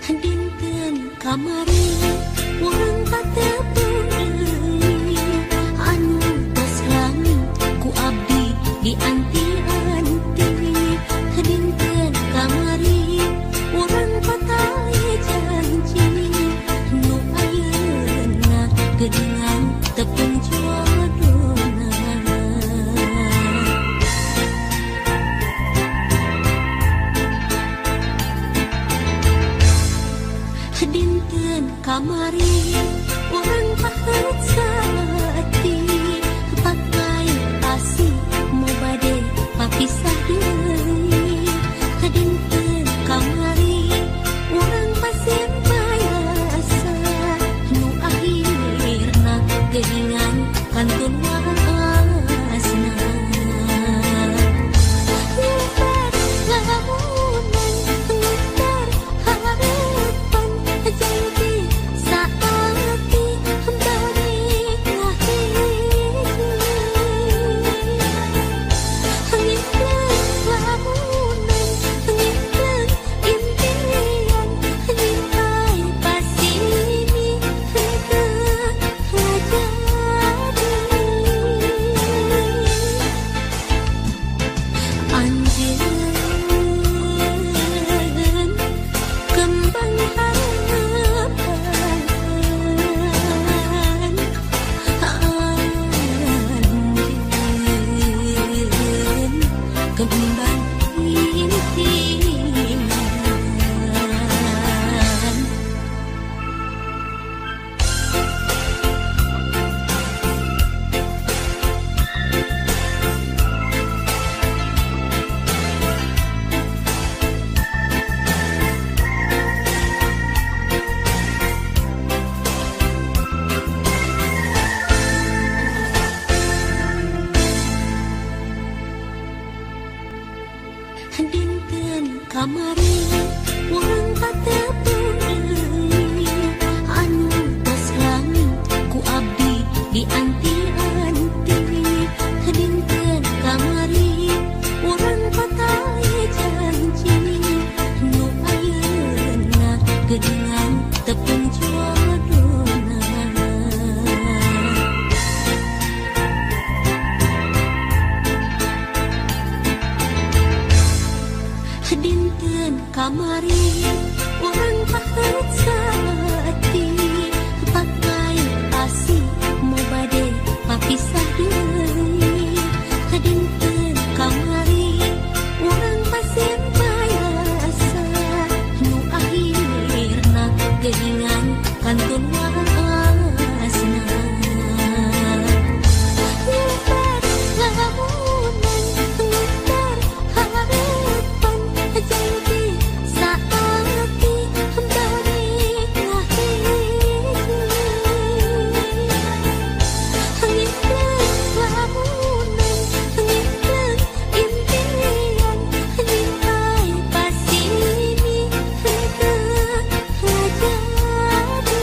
Dinten kamari urang katepung deui anu tos lami ku abdi dianti-anti. Dinten kamari urang patali janji nu ayeuna geuningan tepung jodona. Dinten kamari urang pahet saati pakai asih mo bade papisah deui. Dinten kamari urang pasien payasa nu akhirna geuningan kantun waasna. Nyebar lamunan ngetar harapan janji saati balik ngahiji. Ngimpleng lamunan ngimpleng impian nyintai pasimi henteu ngajadi. Anjeun kembang harapan, anjeun kembang impian. Dinten kamari urang katepung deui anu tos lami ku abdi dianti-anti. Dinten kamari urang patali janji nu ayeuna geuningan tepung jodona. Dinten kamari urang pahet saati pakai asih mo bade papisah deui. Dinten kamari urang pasien payasa nu akhirna geuningan kantun waasna. Nyebar lamunan ngetar harapan janji saati balik ngahiji. Ngimpleng lamunan ngimpleng impian nyintai pasimi henteu ngajadi.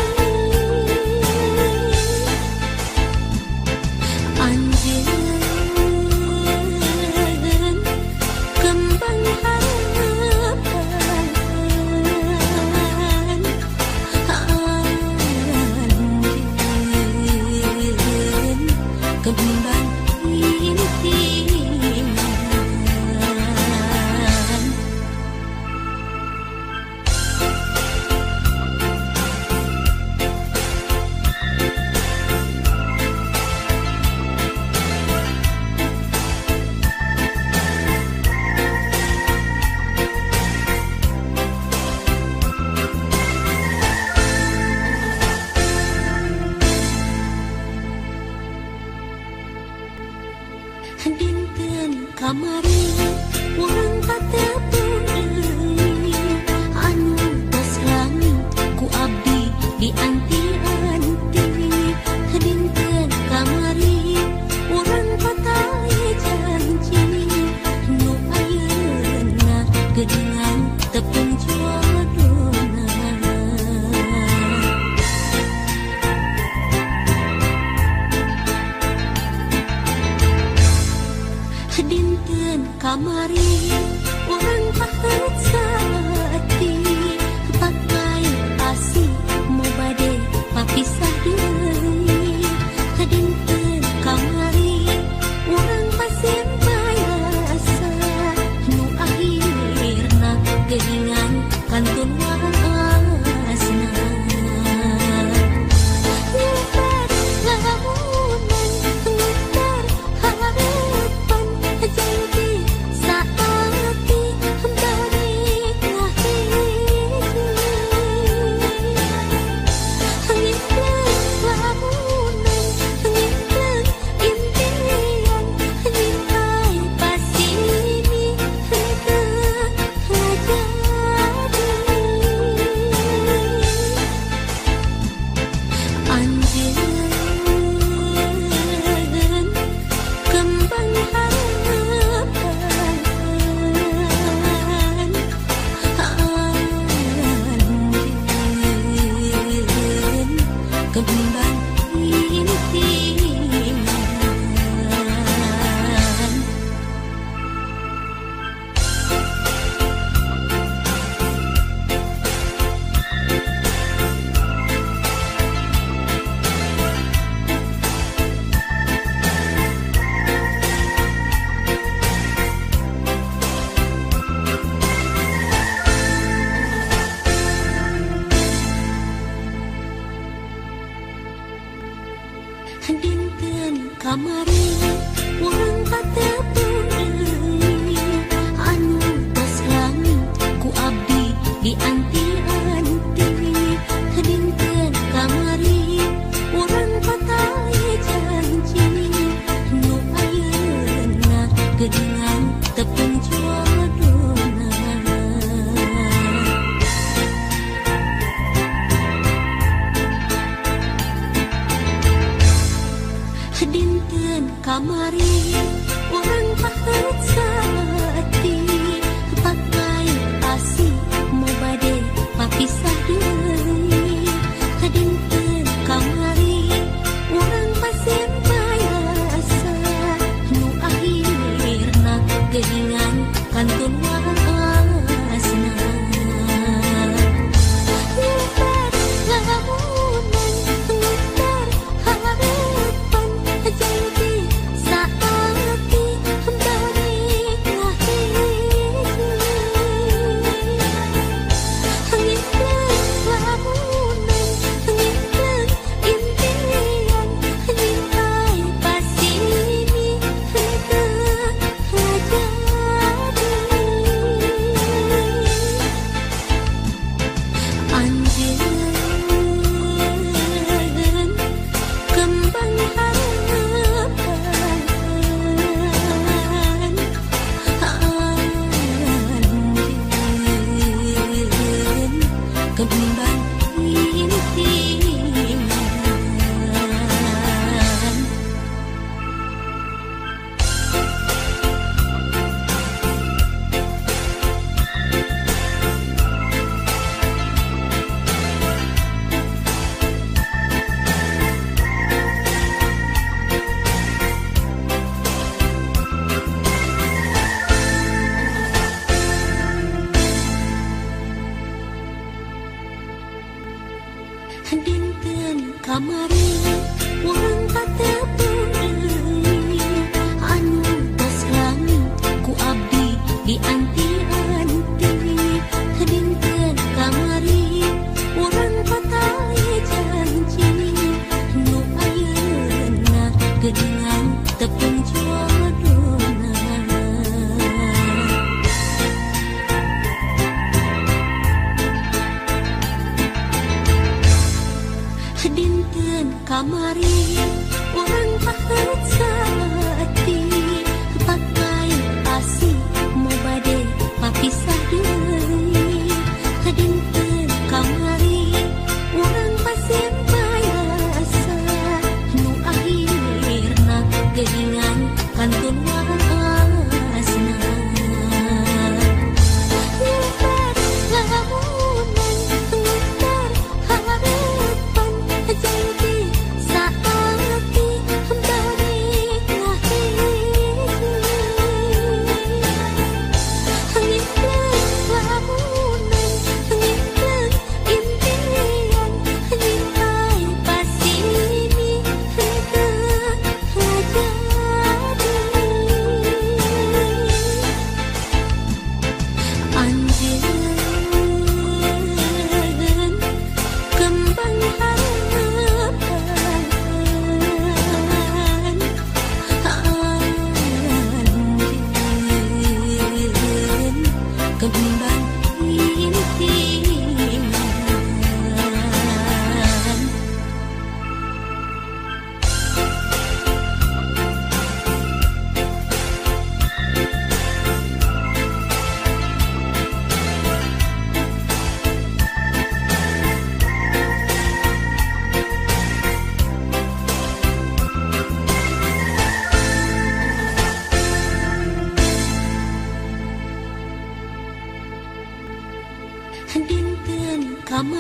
waasna. Nyubar lamunan ngutar harapan jadi saati balik ngahiji. Ngimpleng lamunan ngimpleng impian nyimpai pasimi henteu ngajadi. Anjeun kembang harapan, anjeun kembang impian. Dinten kamari urang katepung deui anu tos lami ku abdi dianti-anti. Dinten kamari urang patali janji nu ayeuna geuningan tepung jodona. Dinten kamari urang pahet saati pakai asih mo bade papisah deui. Dinten kamari urang pasimpai asa nu akhirna geuningan kantun waasna. Nyubar lamunan ngutar harapan jadi saati balik ngahiji. Ngimpleng lamunan ngimpleng impian nyimpai pasimi henteu ngajadi. Anjeun kembang harapan, anjeun kembang impian. Dinten kamari urang katepung deui anu tos lami ku abdi dianti-anti. Dinten kamari urang patali janji nu ayeuna geuningan tepung jodona. Dinten kamari urang pahet saati pakai asih mo bade papisah deui. Dinten kamari urang pasimpai asa nu akhirna geuningan kantun waasna. Nyubar lamunan ngutar harapan jadi saati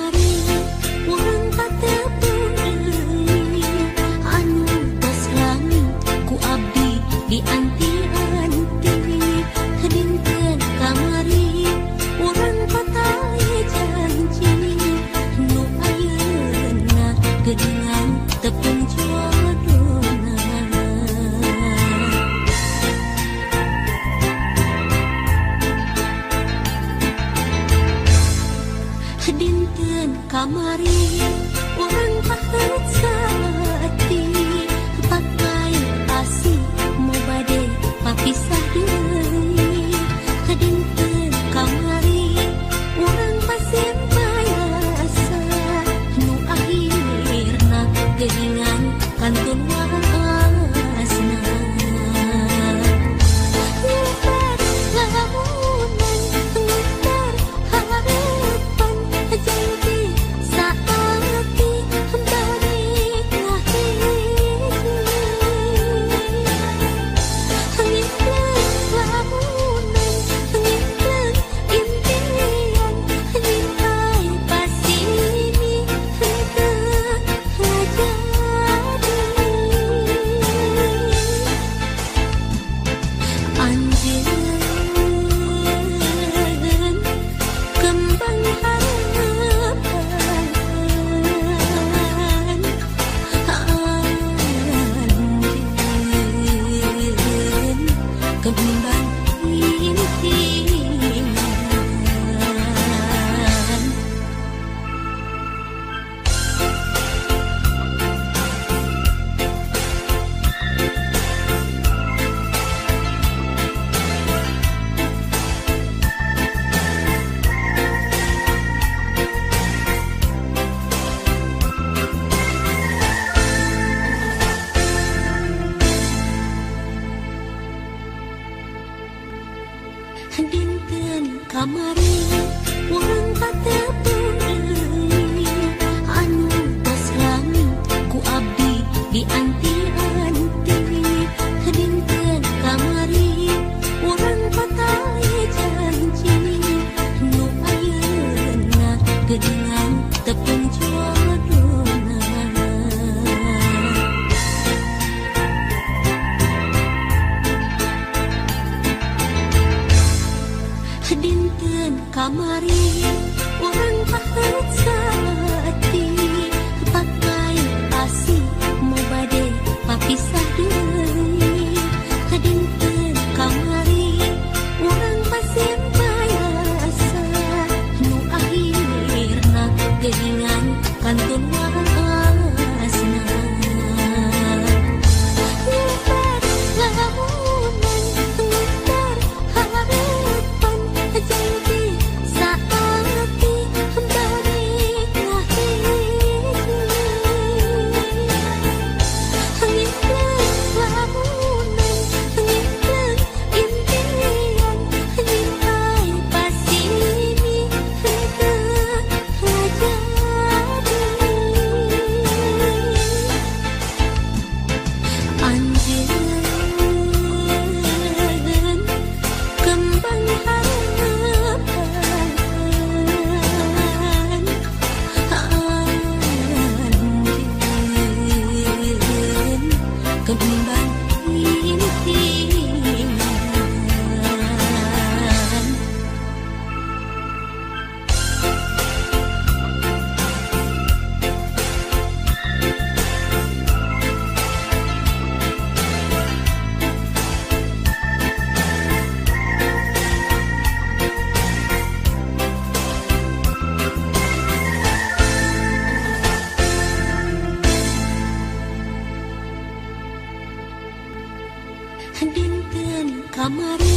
Kamari urang patepung deui anu tos lami ku abdi dianti-anti dinten kamari urang patali janji nu ayeuna geuningan tepung jodona. Dinten kamari urang pahet saati pakai asih mau bade papisah deui. Dinten kamari urang pasimpai asa nu akhirna geuningan kantun waasna. Nyebar lamunan ngetar harapan janji saati balik ngahiji. Ngimpleng lamunan ngimpleng impian nyimpai pasimi henteu ngajadi. Anjeun kembang harapan, anjeun kembang impian. Dinten kamari urang patepung deui anu tos lami ku abdi dianti-anti. Dinten kamari urang patali janji nu ayeuna geuningan tepung jodona. Dinten kamari urang pahet saati pakai asih mau bade papisah deui. Dinten kamari urang pasimpai asa nu akhirna geuningan kantun waasna. Nyebar lamunan ngetar harapan janji saati balik ngahiji. Ngimpleng lamunan ngimpleng impian nyimpai pasimi henteu ngajadi. Anjeun kembang harapan, anjeun kembang impian. Dinten kamari